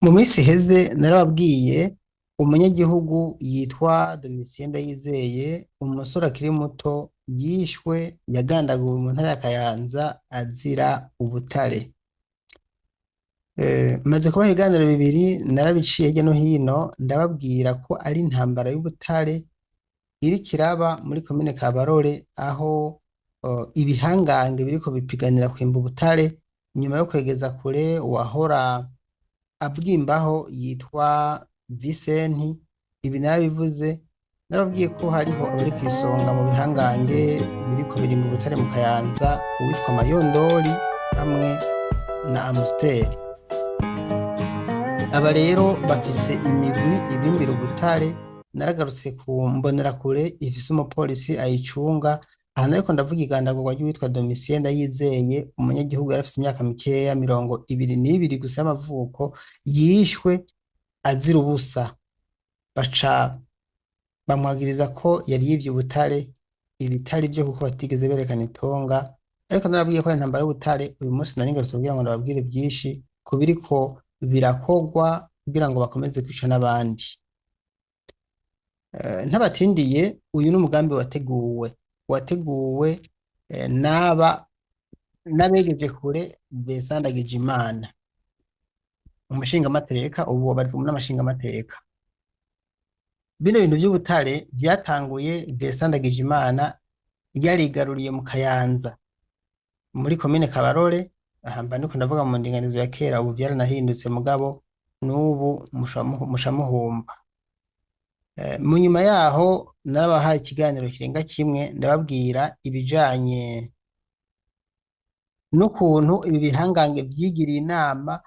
Mu minsi iheze narababwiye umunyagihugu yitwa Domitien Ndayizeye, umusore akiri muto yishwe yagandaguwe mu ntara ya Kayanza azira ubutare. Maze kubaha ibiganiro bibiri narabiciye hirya no hino ndababwira ko ari intambara y'ubutare iriko iraba muri komine Kabarore aho ibihangange biriko bipiganira kwimba ubutare nyuma yo kwegeza kure uwahora abwimbaho yitwa Visenti. Ibi narabivuze, narababwiye ko hariho abari kw'isonga mu bihangange biriko birimba ubutare mu Kayanza, uwitwa Mayondori hamwe na Amusteri. Aba rero bafise imigwi ibimbira ubutare. Naragarutse ku mbonerakure ifise umupolisi ayicunga. Aha nariko ndavuga igandagurwa ry'uwitwa Domitien Ndayizeye, umunyagihugu yari afise imyaka mikeya, 22 gusa y'amavuko, yishwe azira ubusa. Baca bamwagiriza ko yari yivye ubutare, ibitari vyo kuko batigeze berekana itonga. Ariko narababwiye ko ari intambara y'ubutare. Uyu munsi nari ngarutse kugira ngo ndababwire vyinshi ku biriko birakorwa kugira ngo bakomeze kwica n'abandi. Ntabatindiye, uyu ni umugambi wateguwe n'aba n'abegeje kure Vincent Ndagijimana, umushingamateka, ubu abarizwa n'amashingamateka. Bino bintu vy'ubutare vyatanguye Vincent Ndagijimana yarigaruriye mu Kayanza muri komine Kabarore. Aha mba ndiko ndavuga mu ndinganizo ya kera, ubu vyaranahindutse mugabo n'ubu musha muhumba. Mu nyuma yaho narabahaye ikiganiro kirenga kimwe ndababwira ibijanye n'ukuntu ibi bihangange vyigiriye inama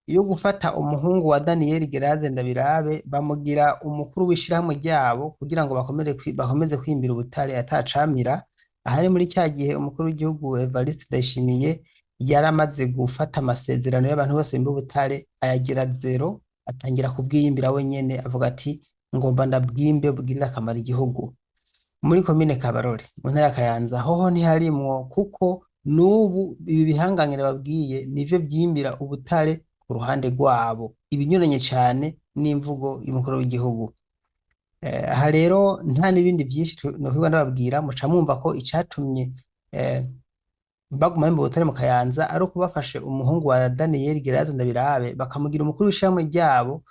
yo gufata umuhungu wa Daniel Geraze Ndabirabe bamugira umukuru w'ishirahamwe ryabo kugira ngo bakomeze kwimbira ubutare atacamira. Ahari muri cya gihe umukuru w'igihugu Evariste Ndayishimiye yaramaze gufata amasezerano y'abantu bose bimba ubutare ayagira zero, atangira kubwiyimbira wenyene, avuga ati ngomba ndabwimbe bugirire akamaro igihugu. Muri komine Kabarore mu ntara ya Kayanza hoho ntiharimwo, kuko n'ubu ibi bihangange nababwiye nivyo vyimbira ubutare ku ruhande rwabo, ibinyuranye cane n'imvugo y'umukuru w'igihugu. Aha rero nta n'ibindi vyinshi nokwirwa ndababwira, muca mwumva ko icatumye baguma bimba ubutare mu Kayanza ari uko bafashe umuhungu wa Daniel Geraze Ndabirabe bakamugira umukuru w'ishirahamwe ryabo,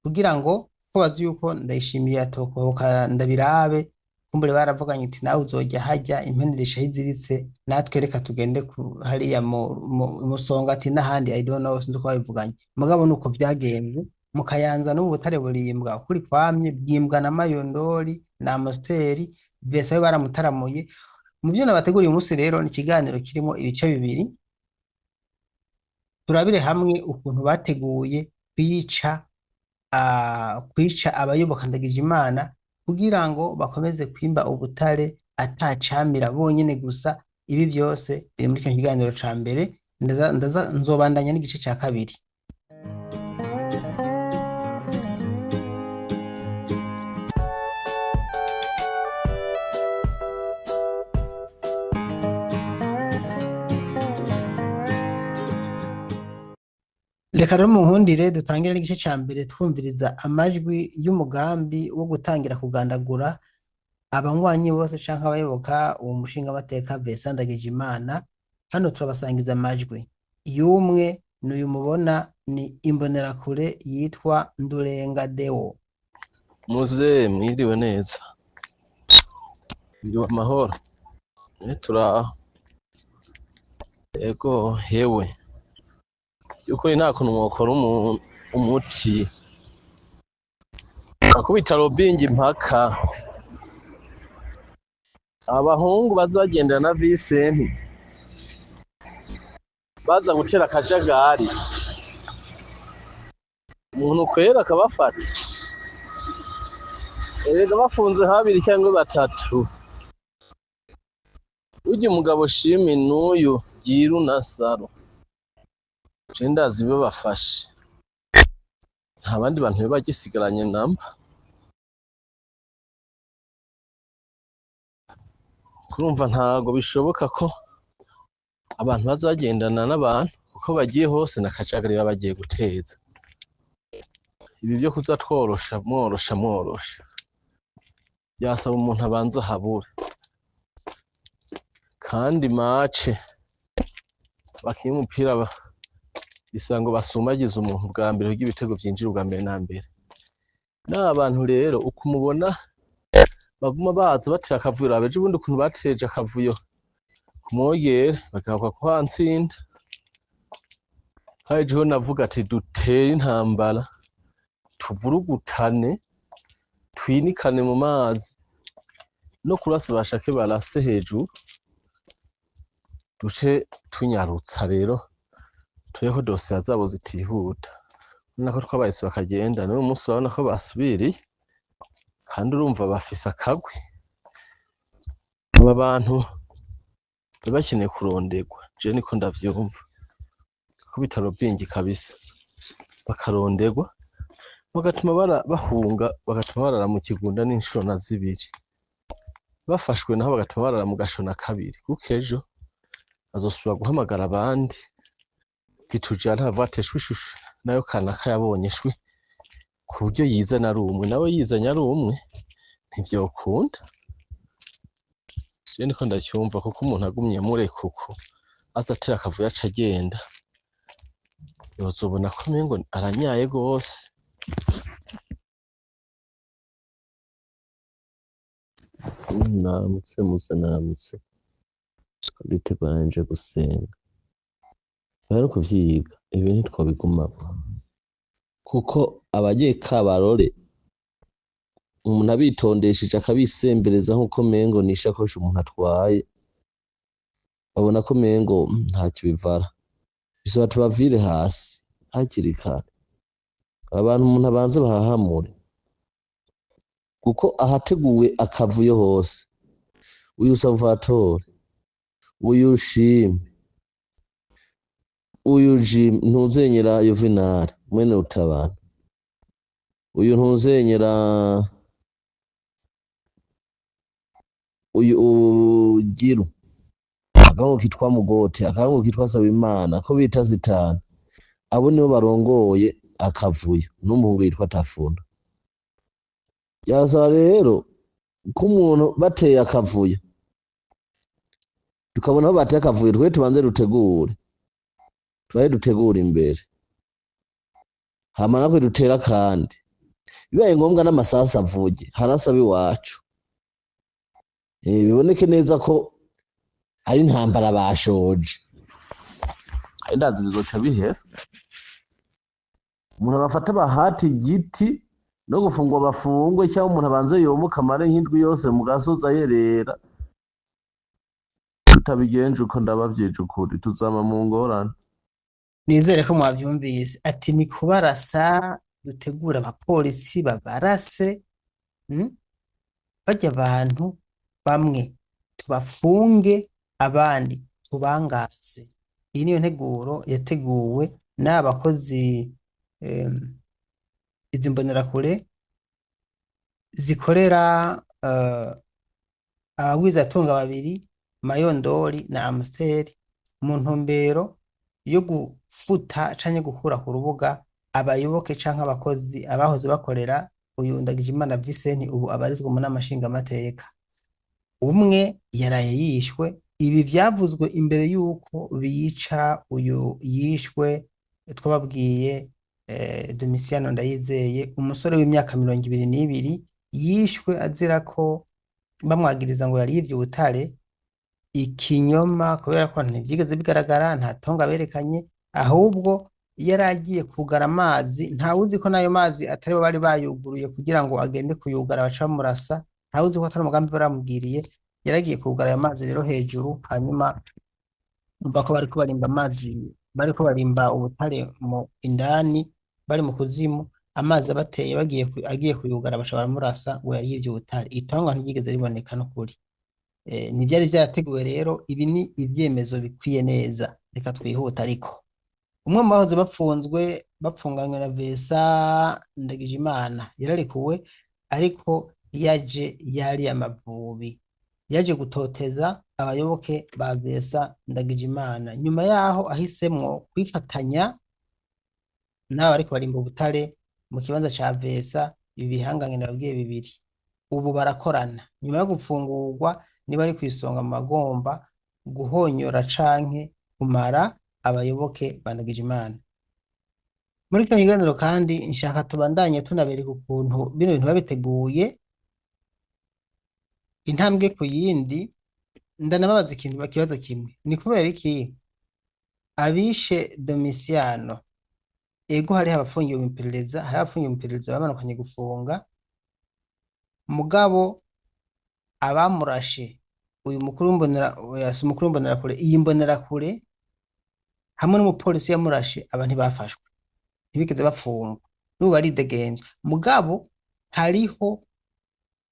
kugira ngo ko bazi yuko Ndayishimiye atokoboka Ndabirabe, kumbure baravuganye iti nawe uzojya hajya impene irisha aho iziritse, natwe reka tugende hariya mu Musongati n'ahandi, I don't know, sinzi uko babivuganye, mugabo nuko vyagenze mu Kayanza. N'ubu butare burimbwa ukuri kwamye, bwimbwa na Mayondori na Amusteri, Vincent we baramutaramuye. Mu vyo nabateguriye uyu munsi rero ni ikiganiro kirimo ibice bibiri, turabire hamwe ukuntu bateguye kwica abayoboka Ndagijimana kugira ngo bakomeze kwimba ubutare atacamira bonyene gusa. Ibi vyose biri muri kino kiganiro ca mbere, nzobandanya n'igice ca kabiri. Reka rero munkundire dutangire n'igice ca mbere twumviriza amajwi y'umugambi wo gutangira kugandagura abanywanyi bose canke abayoboka uwo mushingamateka Vincent Ndagijimana. Hano turabasangiza amajwi y'umwe, n'uyu mubona ni imbonerakure yitwa Ndurenga Deo. Muze mwiriwe neza, mwiriwe amahoro, turaho. Ego hewe, vyukuri nta kuntu mwokora umuti akubita robingi impaka abahungu bazagendana na Visenti baza gutera akajagari, umuntu kwera akabafata, erega bafunze habiri cyangwa batatu. Burya umugabo shimi n'uyu Byiru na Saro, je ndazi babafashe, nta bandi bantu bagisigaranye namba. Kurumva ntago bishoboka ko abantu bazagendana n'abantu, kuko bagiye hose na kajagari baba bagiye guteza. Ibi vyo kuza tworosha mworosha mworosha, byasaba umuntu abanza ahabure. Kandi mace abakinyi b'umupira bisaba ngo basumagize umuntu bwa mbere kugira ibitego vyinjire ubwa mbere na mbere. N'aba bantu rero uko mubona baguma baza batera akavuyo, raba ejo bundi ukuntu bateje akavuyo ku Mwogere bagahakwa kuhantsinda. Hari ejo navuga ati dutere intambara, tuvurugutane, twinikane mu mazi, no kurasa bashake barase hejuru, duce tunyarutsa rero turebe ko dosiye zabo zitihuta. Urabona ko twabahise bakagenda, n'uyu munsi urabona ko basubiriye, kandi urumva bafise akagwi. Aba bantu bari bakeneye kuronderwa, jewe niko ndavyumva. Ko bitaro bingi kabisa, bakaronderwa, bagatuma bahunga, bagatuma barara mu kigunda n'incuro na zibiri. Bafashwe naho bagatuma barara mu gasho na kabiri, kuko ejo bazosubira guhamagara abandi. Ntitujana bavuga ati shwi shwi shwi, nayo kanaka yabonye shwi, ku buryo yizana ari umwe, nawe yizanye ari umwe ntivyokunda. Jewe niko ndavyumva, kuko umuntu agumye amureka uko aza atera akavuyo aca agenda, yozobona ko umengo aranyaye gose. Naramutse Musa, naramutse. Nditegura nje gusenga. Rero kuvyiga ibi ntitwobigumako, kuko abagiye kabarore umuntu abitondesheje akabisembereza nkuko mengo n'ishakoshi umuntu atwaye, babona ko mengo ntacyo bivara. Bisaba tubavire hasi hakiri kare, abantu umuntu abanze bahahamure, kuko ahateguwe akavuyo hose, uyu Salvatore, uyu Shime, uyu Jim ntuzenyera Yuvenali mwene Rutabana, uyu ntuzenyera uyu Ugiru, agahungu kitwa Mugote, agahungu kitwa Sabimana, ko bita Zitanu, abo nibo barongoye akavuyo, n'umuhungu yitwa Tafuna. Byasaba rero ko umuntu bateye akavuyo, tukabona aho bateye akavuyo, twe tubanze dutegure, tubaye dutegure imbere, hama natwe dutera kandi, bibaye ngombwa n'amasasu avuge, harasaba iwacu. Biboneke neza ko ari intambara bashoje. Ndazi bizoca bihera. Umuntu abafata bahate igiti no gufungwa bafungwe, cyangwa umuntu abanze yomoke amare nk'indwi yose mu gasozi ayerera. Tutabigenje uko ndabavyije ukuri, tuzama mu ngorane. Nizere ko mwavyumvise. Ati ni kubarasa, dutegura abapolisi babarase, barya abantu bamwe tubafunge, abandi tubangaze. Iyi niyo nteguro yateguwe n'abakozi izi mbonerakure zikorera abagwizatunga babiri Mayondori na Amstel mu ntumbero yo gufuta canke gukura ku rubuga abayoboke canke abakozi abahoze bakorera uyu Ndagijimana Vincent ubu abarizwa mu nama nshingamateka. Umwe yaraye yishwe, ibi vyavuzwe imbere yuko bica uyu yishwe twababwiye Domitiano Ndayizeye, umusore w'imyaka 22 yishwe azira ko bamwagiriza ngo yari yivye ubutare, ikinyoma kubera ko ntivyigeze bigaragara, nta tonga berekanye, ahubwo yari agiye kugara amazi, ntawuzi ko n'ayo mazi atari bo bari bayuguruye kugira ngo agende kuyugara baca bamurasa, ntawuzi ko atari umugambi baramubwiriye, yaragiye kugara ayo mazi rero hejuru, hanyuma umva ko bariko barimba amazi, bariko barimba ubutare mu indani, bari mu kuzimu, amazi abateye bagiye agiye kuyugara baca baramurasa ngo yari yivye ubutare. Itonga ntiryigeze riboneka n'ukuri. Ntivyari vyarateguwe rero, ibi ni ivyemezo bikwiye neza. Reka twihuta ariko. Umwe mu bahoze bapfunzwe bapfunganywe na Vesa Ndagijimana yararekuwe, ariko yaje yari amavubi. Yaje gutoteza abayoboke ba Vesa Ndagijimana. Nyuma yaho ahisemwo kwifatanya n'aba bariko barimba ubutare mu kibanza ca Vesa. Ibi bihangange nababwiye bibiri ubu barakorana. Nyuma yo gupfungurwa niba ari kw'isonga mu bagomba guhonyora canke kumara abayoboke ba Ndagijimana. Muri kino kiganiro kandi nshaka tubandanye tunabereka ukuntu bino bintu babiteguye intambwe ku yindi. Ndanababaza ikintu, ikibazo kimwe: ni kubera iki abishe Domitiano, ego hariho abafungiwe mu iperereza, hariho abafungiwe mu iperereza bamanukanye gufunga, mugabo abamurashe, uyu mukuru w'imbonera, oya, si umukuru w'imbonerakure, iyi mbonerakure hamwe n'umupolisi yamurashe, aba ntibafashwe, ntibigeze bafungwa, n'ubu baridegemvya. Mugabo hariho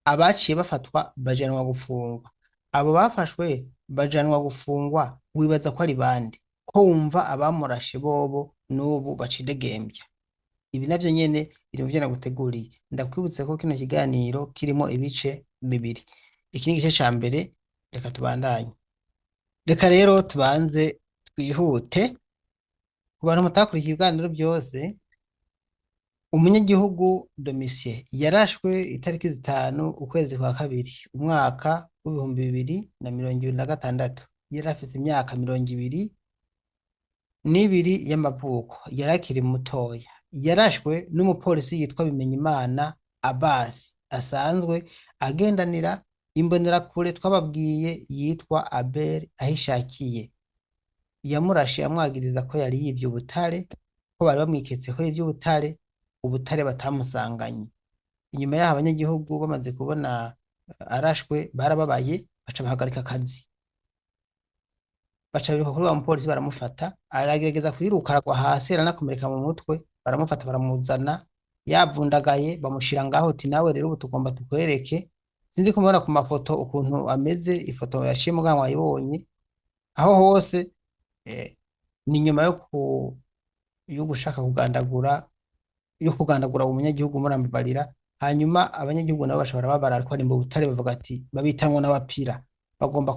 abaciye bafatwa bajanwa gufungwa. Abo bafashwe bajanwa gufungwa wibaza ko ari bande, ko wumva abamurashe bobo n'ubu bacidegembya? Ibi navyo nyene biri mu vyo naguteguriye. Ndakwibutse ko kino kiganiro kirimo ibice bibiri. Iki ni igice ca mbere, reka tubandanye. Reka rero tubanze twihute. Ku bantu mutakurikiye ibiganiro byose, umunyagihugu Domitien yarashwe itariki 5 ukwezi kwa kabiri umwaka w'2026. Yari afite imyaka 22 y'amavuko, yari akiri mutoya. Yarashwe n'umupolisi yitwa Bimenyimana Abbas, asanzwe agendanira imbonerakure twababwiye yitwa Abel Ahishakiye. Yamurashe amwagiriza ko yari yivye ubutare, ko bari bamwiketse ko yivye ubutare, ubutare batamusanganye. Inyuma yaho abanyagihugu bamaze kubona arashwe barababaye, baca bahagarika akazi, baca biruka kuri wa mupolisi baramufata. Aragerageza kwiruka aragwa hasi, aranakomereka mu mutwe. Baramufata baramuzana yavundagaye, bamushira ngaho, uti nawe rero ubu tugomba tukwereke. Sinzi ko mubona ku mafoto ukuntu ameze, ifoto yaciye muganga wayibonye aho hose. Ni nyuma yo gushaka kugandagura, yo kugandagura umunyagihugu, murambabarira. Hanyuma abanyagihugu nabo baca barababara, ariko ari mu butare, bavuga ati babitanwa n'abapira bagomba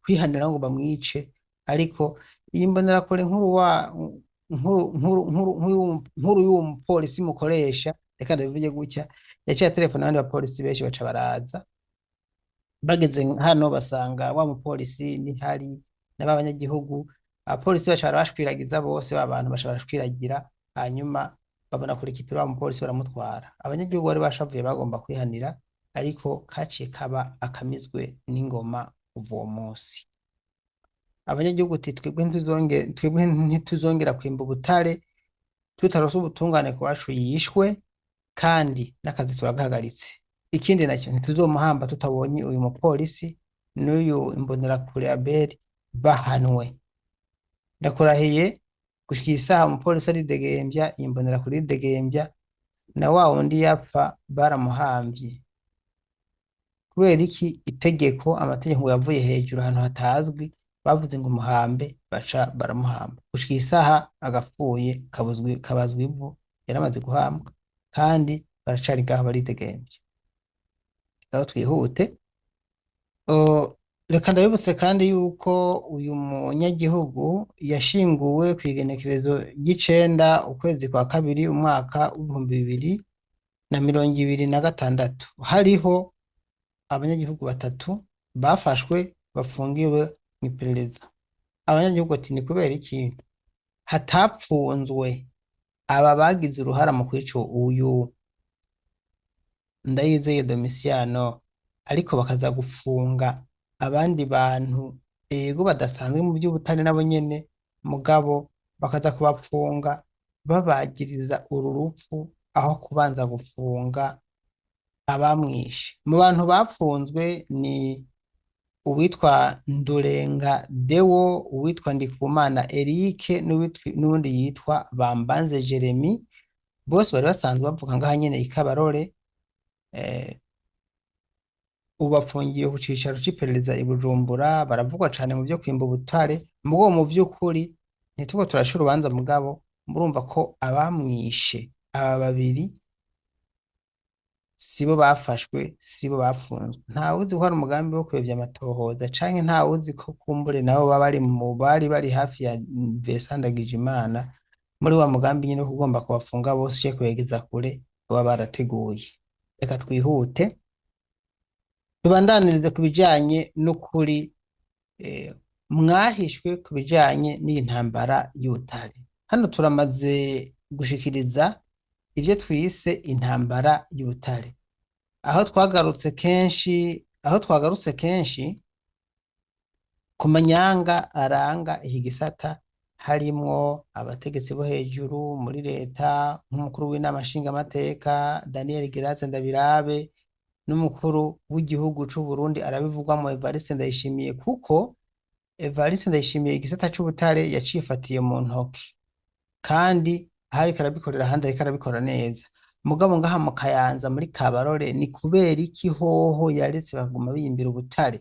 kwihanira ngo bamwice. Ariko iyi mbonerakure nkuru wa nkuru nkuru nkuru nkuru y'uwo mupolisi mukoresha, reka ndabivuge gutya, yaciye telefone abandi bapolisi benshi baca baraza. Bageze hano basanga wa mupolisi nihari n'abanyagihugu. Abapolisi baca barabashwiragiza bose, ba bantu baca barashwiragira, hanyuma babona kurikipira wa mupolisi baramutwara. Abanyagihugu bari bashavuye bagomba kwihanira, ariko kaciye kaba akamizwe n'ingoma kuva uwo munsi. Abanyagihugu uti twebwe ntituzongera kwimba ubutare tutaronse ubutungane ku bacu yishwe, kandi n'akazi turagahagaritse. Ikindi nacyo, ntituzomuhamba tutabonye uyu mupolisi n'uyu imbonerakure Abel bahanwe. Ndakurahiye, gushika isaha umupolisi aridegembya, iyi mbonerakure iridegembya, na wa wundi yapfa baramuhamvye. Kubera iki? Itegeko, amategeko ngo yavuye hejuru ahantu hatazwi, bavuze ngo muhambe, baca baramuhamba. Gushika isaha agapfuye kabazwa ivu, yaramaze guhambwa, kandi baracari ngaho baridegemvya. Rero twihute. Reka ndabibutse kandi yuko uyu munyagihugu yashinguwe kw'igenekerezo ry'icenda ukwezi kwa kabiri umwaka w'2026. Hariho abanyagihugu batatu bafashwe bafungiwe mw'iperereza. Abanyagihugu ati ni kubera iki hatapfunzwe aba bagize uruhara mu kwica uyu Ndayizeye Domitiano, ariko bakaza gufunga abandi bantu, ego badasanzwe mu by'ubutare nabo nyene, mugabo bakaza kubapfunga babagiriza uru rupfu aho kubanza gufunga abamwishe? Mu bantu bapfunzwe ni uwitwa Ndurenga Dewo, uwitwa Ndikumana Eric n'uwundi yitwa Bambanze Jeremy. Bose bari basanzwe bavuka ngaha nyene i Kabarore. Ubu bafungiye ku cicaro c'iperereza i Bujumbura. Baravugwa cane mu vyo kwimba ubutare, mugabo mu vy'ukuri ntituko turasha urubanza. Mugabo murumva ko abamwishe aba babiri sibo bafashwe, sibo bafunzwe. Ntawuzi ko hari umugambi wo kuyovya amatohoza, canke ntawuzi ko kumbure nabo baba bari mu bari bari hafi ya Vincent Ndagijimana. Muri wa mugambi nyene wo kugomba kubafunga bose uce kubegeza kure baba barateguye. Reka twihute tubandanirize ku bijanye n'ukuri mwahishwe ku bijanye n'iyi ntambara y'ubutare. Hano turamaze gushikiriza ivyo twise intambara y'ubutare, aho twagarutse kenshi ku manyanga aranga iki gisata, harimwo abategetsi bo hejuru muri leta nk'umukuru w'inama nshingamateka Daniel Gerace Ndabirabe n'umukuru w'igihugu c'u Burundi arabivugwamo Evariste Ndayishimiye, kuko Evariste Ndayishimiye igisata c'ubutare yacifatiye mu ntoke, kandi aho ariko arabikorera ahandi ariko arabikora neza. Mugabo ngaha mu Kayanza muri Kabarore ni kubera iki hoho yaretse bakaguma biyimbira ubutare?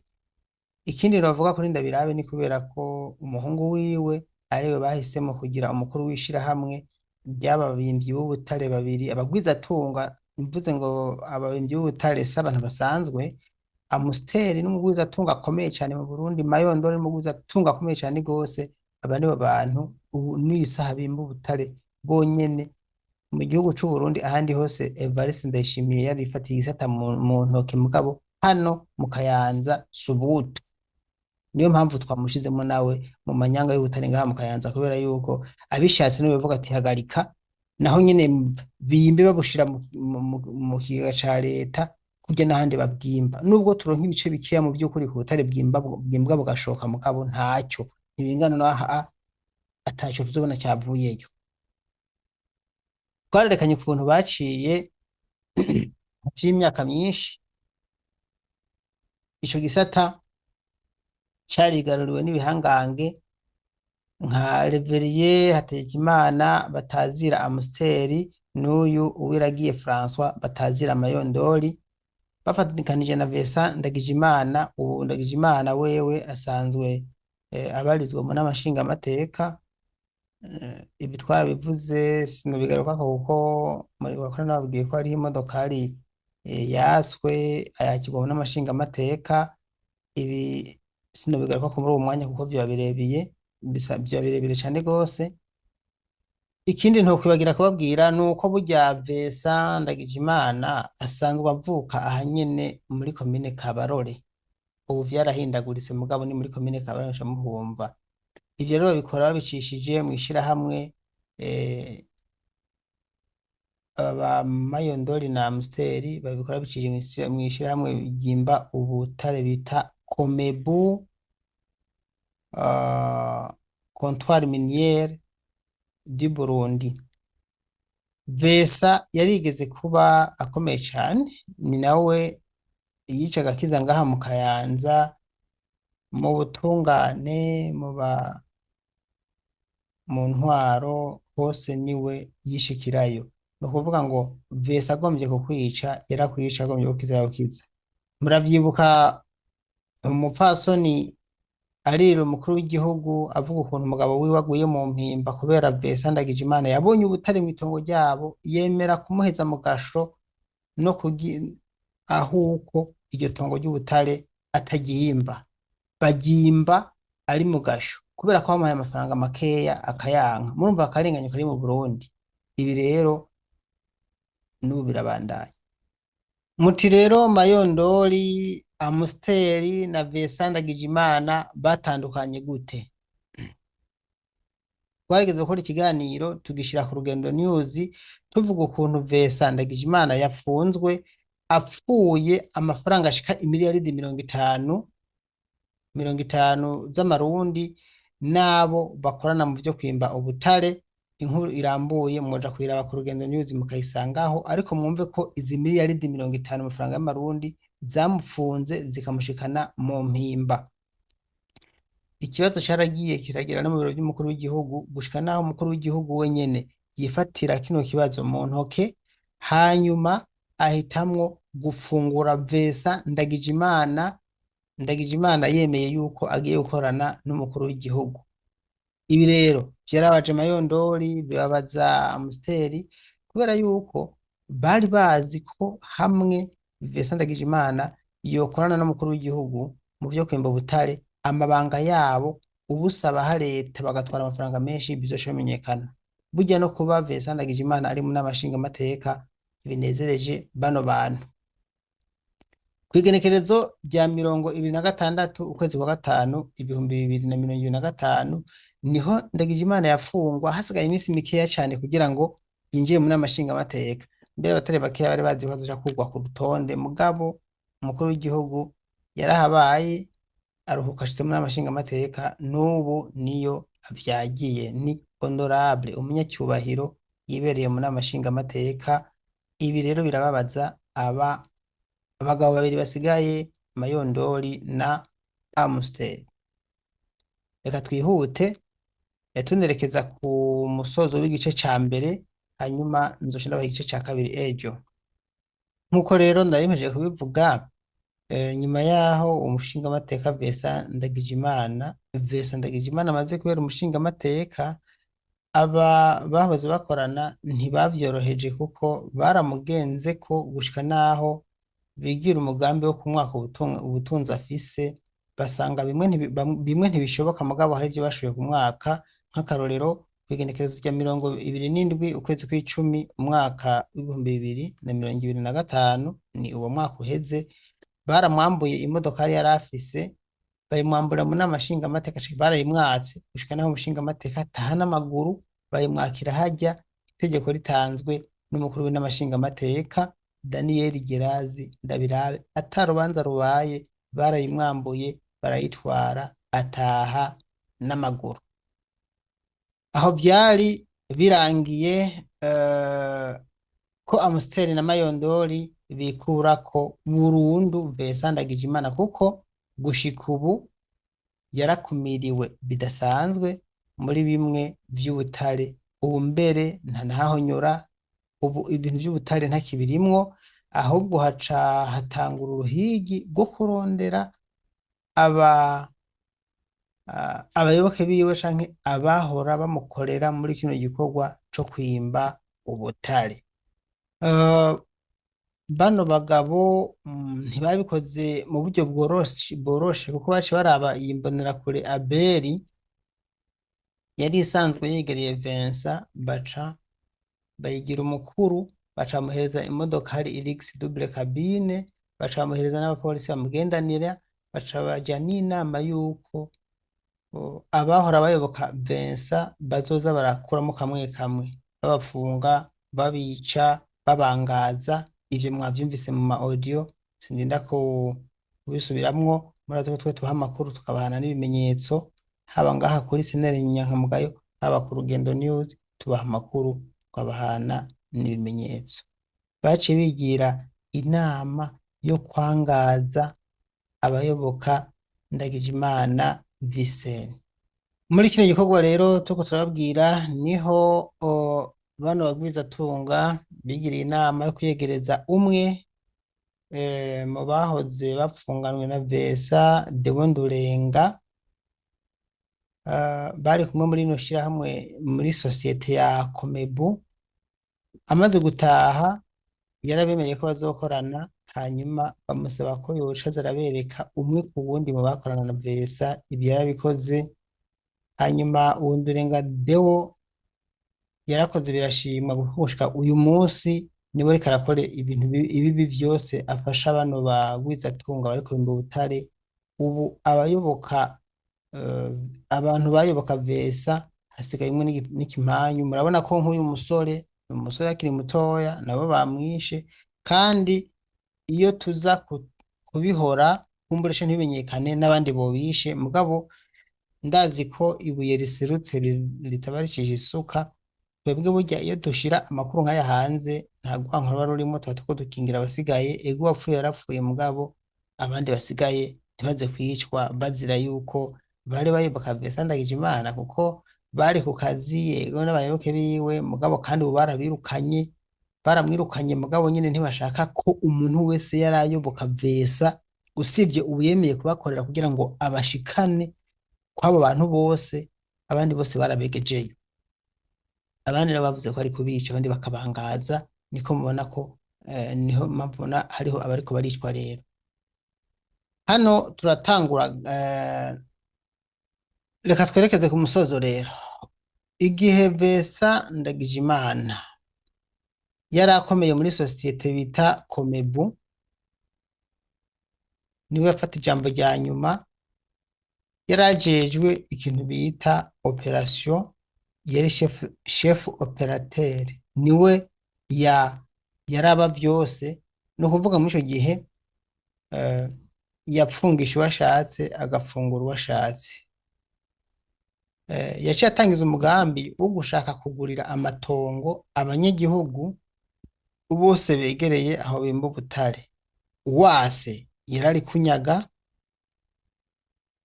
Ikindi bavuga kuri Ndabirabe ni kubera ko umuhungu wiwe ariwe bahisemo kugira umukuru w'ishirahamwe ry'ababimvyi b'ubutare babiri, abagwizatunga. Mvuze ngo ababimvyi b'ubutare si abantu basanzwe. Amusiteri n'umugwizatunga akomeye cane mu Burundi, Mayondore n'umugwizatunga akomeye cane gose. Aba nibo bantu ubu n'isaha bimba ubutare bonyene mu gihugu c'u Burundi. Ahandi hose Evariste Ndayishimiye yarifatiye igisata mu ntoke, mugabo hano mu Kayanza subutu. Niyo mpamvu twamushizemo nawe mu manyanga y'ubutare ngaha mu Kayanza, kubera yuko abishatse niwe bavuga ati hagarika, naho nyene bimbe babushira mu kigega ca leta kurya n'ahandi babwimba. Nubwo turonka ibice bikeya mu vy'ukuri ku butare bwimbwa bugashoka, mugabo ntacyo ntibingana n'aha ataco tuzobona cavuyeyo. Twarerekanye ukuntu baciye vy'imyaka myinshi ico gisata carigaruriwe n'ibihangange nka Reveriye Hategekimana batazira Amusiteri n'uyu Uwiragiye François batazira Mayondori, bafatikanije na Vincent Ndagijimana. Ubu Ndagijimana wewe asanzwe abarizwa mu nama nshingamateka. Ibi twarabivuze sinobigarukako kuko muri bakora nababwiye ko hariho imodokari yatswe ayakirwa mu nama nshingamateka. Ibi sinobigarukako muri uwo mwanya kuko vyoba birebire, vyoba birebire cane gose. Ikindi ntokwibagira kubabwira nuko burya Vincent Ndagijimana asanzwe avuka aha nyene muri komine Kabarore. Ubu vyarahindaguritse mugabo ni muri komine Kabarore muca muhumva. Ivyo rero babikora babicishije mw'ishirahamwe aba Mayondori na Amsteri babikora babicishije mw'ishirahamwe ryimba ubutare bita Comebu, Comptoir Minière du Burundi. Vesa yarigeze kuba akomeye cane, ni nawe yicaga akiza ngaha mu Kayanza mu butungane, mu ntwaro hose niwe yishikirayo. Ni ukuvuga ngo Vesa agombye kukwica yarakwica, agombye gukiza yaragukiza. Muravyibuka umupfasoni arira umukuru w'igihugu avuga ukuntu umugabo wiwe aguye mu mpimba kubera Vincent Ndagijimana yabonye ubutare mw'itongo ryabo, yemera kumuheza mu gasho no ahuko iryo tongo ry'ubutare atagihimba, bagimba ari mu gasho kubera ko bamuhaye amafaranga makeya akayanka. Murumva akarenganyo kari mu Burundi. Ibi rero n'ubu birabandanya. Muti rero Mayondori, Amusteri na Vincent Ndagijimana batandukanye gute? Twarigeze gukora ikiganiro tugishira ku Rugendo News tuvuga ukuntu Vincent Ndagijimana yapfunzwe apfuye amafaranga ashika imiliyaridi 50 z'amarundi n'abo bakorana mu vyo kwimba ubutare. Inkuru irambuye mwoja kuyiraba ku Rugendo News mukayisangaho, ariko mwumve ko izi miliyaridi 50 amafaranga y'amarundi zamupfunze zikamushikana mu mpimba. Ikibazo caragiye kiragera no mu biro vy'umukuru w'igihugu, gushika naho umukuru w'igihugu wenyene yifatira kino kibazo mu ntoke, hanyuma ahitamwo gufungura Vincent Ndagijimana. Ndagijimana yemeye yuko agiye gukorana n'umukuru w'igihugu. Ibi rero vyarabaje Mayondori, bibabaza Amusteri, kubera yuko bari bazi ko hamwe Vincent Ndagijimana yokorana n'umukuru w'igihugu mu vyo kwimba ubutare, amabanga yabo ubusaba ha leta bagatwara amafaranga menshi bizoca bimenyekana. Burya no kuba Vincent Ndagijimana ari mu nama nshingamateka ntibinezereje bano bantu. Kw'igenekerezo rya 26 ukwezi kwa gatanu 2025 niho Ndagijimana yafungwa, hasigaye iminsi mikeya cane kugira ngo yinjire mu nama nshingamateka. Mbere abatari bakeya bari bazi ko azoja kugwa ku rutonde, mugabo umukuru w'igihugu yarahabaye aruhuka ashitse mu nama nshingamateka, n'ubu niyo avyagiye, ni honorable umunyacyubahiro yibereye mu nama nshingamateka. Ibi rero birababaza aba abagabo babiri basigaye, Mayondori na Amstel. Reka twihute tunerekeza ku musozo w'igice ca mbere, hanyuma nzoca ndabaha igice ca kabiri ejo. Nk'uko rero nari mpejeje kubivuga, nyuma yaho umushingamateka Vincent Ndagijimana, Vincent Ndagijimana amaze kubera umushingamateka, aba bahoze bakorana ntibavyoroheje kuko baramugenze ko gushika naho bigira umugambi wo kumwaka ubutunzi afise, basanga bimwe ntibishoboka, mugabo hari ivyo bashoboye kumwaka. Nk'akarorero, kw'igenekerezo rya 27 ukwezi kw'icumi umwaka w'2025, ni uwo mwaka uheze, baramwambuye imodokari yari afise, bayimwambura mu nama nshingamateka, barayimwatse gushika naho umushingamateka ataha n'amaguru, bayimwakira harya itegeko ritanzwe n'umukuru w'inama nshingamateka Daniel Gerazi Ndabirabe, ata rubanza rubaye, barayimwambuye barayitwara ataha n'amaguru. Aho vyari birangiye ko Amstel na Mayondori bikurako burundu Vincent Ndagijimana, kuko gushika ubu yarakumiriwe bidasanzwe muri bimwe vy'ubutare. Ubu mbere nta nahonyora, ubu ibintu vy'ubutare ntakibirimwo, ahubwo haca hatangura uruhigi rwo kurondera abayoboke biwe canke abahora bamukorera muri kino gikorwa co kwimba ubutare. Bano bagabo ntibabikoze mu buryo bworoshe, kuko baciye baraba iyi mbonerakure Abeli yari isanzwe yegereye Vincent, baca bayigira umukuru, baca bamuhereza imodokari Irix double cabine, baca bamuhereza n'abapolisi bamugendanira, baca baja n'inama yuko abahora bayoboka Vincent bazoza barakuramo kamwe kamwe, babafunga, babica, babangaza. Ivyo mwavyumvise mu ma audio, sindinda kubisubiramwo, murazi ko twe tubaha amakuru tukabahana n'ibimenyetso, haba ngaha kuri Senere Nyankamugayo, haba ku Rugendo News, tubaha amakuru tukabahana n'ibimenyetso. Baciye bigira inama yo kwangaza abayoboka Ndagijimana Vincent. Muri kino gikorwa rero turiko turababwira, niho bano bagwizatunga bigiriye inama yo kwiyegereza umwe mu bahoze bapfunganwe na Vincent Deo Ndurenga, bari kumwe muri rino shirahamwe muri sosiyete ya Komebu. Amaze gutaha yarabemereye ko bazokorana, hanyuma bamusaba ko yoca aza arabereka umwe ku wundi mu bakorana na Vincent. Ibi yarabikoze. Hanyuma uwo Ndurenga Deo yarakoze birashimwa, kuko gushika uyu munsi niwe ariko arakora ibintu ibibi vyose afasha bano bagwizatunga bariko bimba ubutare. Ubu abayoboka abantu bayoboka Vincent hasigaye umwe n'ikimanyu. Murabona ko nk'uyu musore, ni umusore akiri mutoya, nabo bamwishe. Kandi iyo tuza kubihora kumbureshe ntibimenyekane n'abandi bobishe, mugabo ndazi ko ibuye riserutse ritaba ricije isuka. Twebwe burya iyo dushira amakuru nk'aya hanze nta rwanko ruba rurimo, tuba turiko dukingira abasigaye. Ego uwapfuye yarapfuye, mugabo abandi basigaye ntibaze kwicwa bazira yuko bari bayoboka Vincent Ndagijimana, kuko bari ku kazi, yego n'abayoboke biwe, mugabo kandi ubu barabirukanye, baramwirukanye, mugabo nyene ntibashaka ko umuntu wese yari ayoboka Vincent, usibye uwuyemeye kubakorera kugira ngo abashikane kw'abo bantu bose, abandi bose barabegejeyo. Abandi nabo bavuze ko ari kubica, abandi bakabangaza. Niko mubona ko niho mpamvu mubona hariho abariko baricwa. Rero hano turatangura, reka twerekeze ku musozo rero. Igihe Vincent Ndagijimana yari akomeye muri sosiyete bita Komebu, niwe yafata ijambo rya nyuma, yari ajejwe ikintu bita operation, yari chef operateur, niwe ya yaraba vyose. Ni ukuvuga muri ico gihe yapfungisha uwo ashatse, agafungura uwo ashatse. Yaciye atangiza umugambi wo gushaka kugurira amatongo abanyagihugu bose begereye aho bimba ubutare. Uwase yarari kunyaga,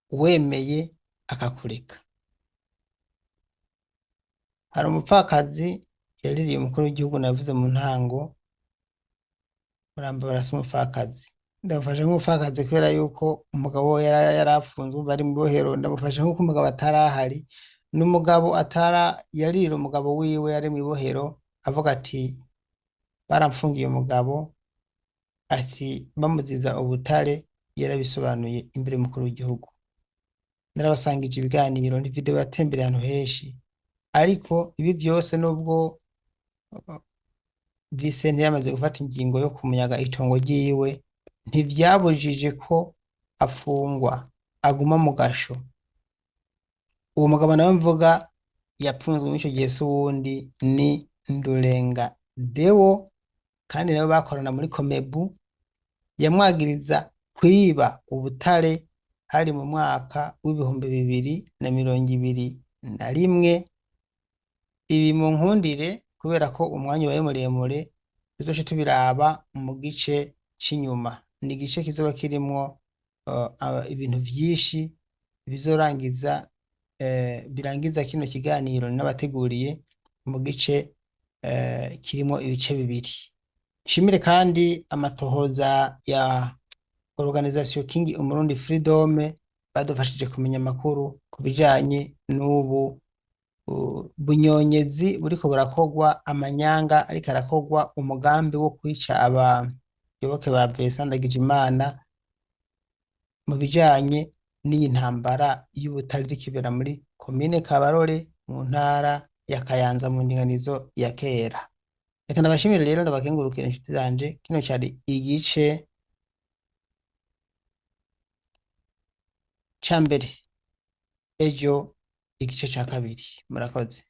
uwemeye akakureka. Hari umupfakazi yaririye umukuru w'igihugu navuze mu ntango, murambabara si umupfakazi, ndamufashe nk'umupfakazi kubera yuko umugabo we yari afunzwe ari mu bohero, ndamufashe nk'uko umugabo atarahari, n'umugabo atara yaririra umugabo wiwe yari mu ibohero, avuga ati baramfungiye umugabo, ati bamuziza ubutare. Yarabisobanuye imbere y'umukuru w'igihugu. Narabasangije ibiganiro, ni video yatembereye ahantu henshi. Ariko ibi vyose, nubwo Vincent yamaze gufata ingingo yo kumunyaga itongo ryiwe, ntivyabujije ko afungwa, aguma mu gasho. Uwo mugabo nawe mvuga yapfunzwe muri ico gihe si uwundi, ni Ndurenga Deo, kandi nabo bakorana muri Komebu. Yamwagiriza kwiba ubutare, hari mu mwaka w'2021. Ibi mu nkundire, kubera ko umwanya ubaye muremure, tuzoce tubiraba mu gice c'inyuma. Ni igice kizoba kirimwo ibintu vyinshi bizorangiza, birangiza kino kiganiro n'abateguriye mu gice kirimwo ibice bibiri. Nshimire kandi amatohoza ya Organisation King Umurundi Freedom badufashije kumenya amakuru ku bijanye n'ubu bunyonyezi buriko burakorwa, amanyanga ariko arakorwa, umugambi wo kwica abayoboke ba Vincent Ndagijimana mu bijanye n'iyi ntambara y'ubutare iriko ibera muri komine Kabarore mu ntara ya Kayanza mu ndinganizo ya kera. Reka ndabashimire rero, ndabakengurukire inshuti zanje. Kino cari igice ca mbere, ejo igice ca kabiri. Murakoze.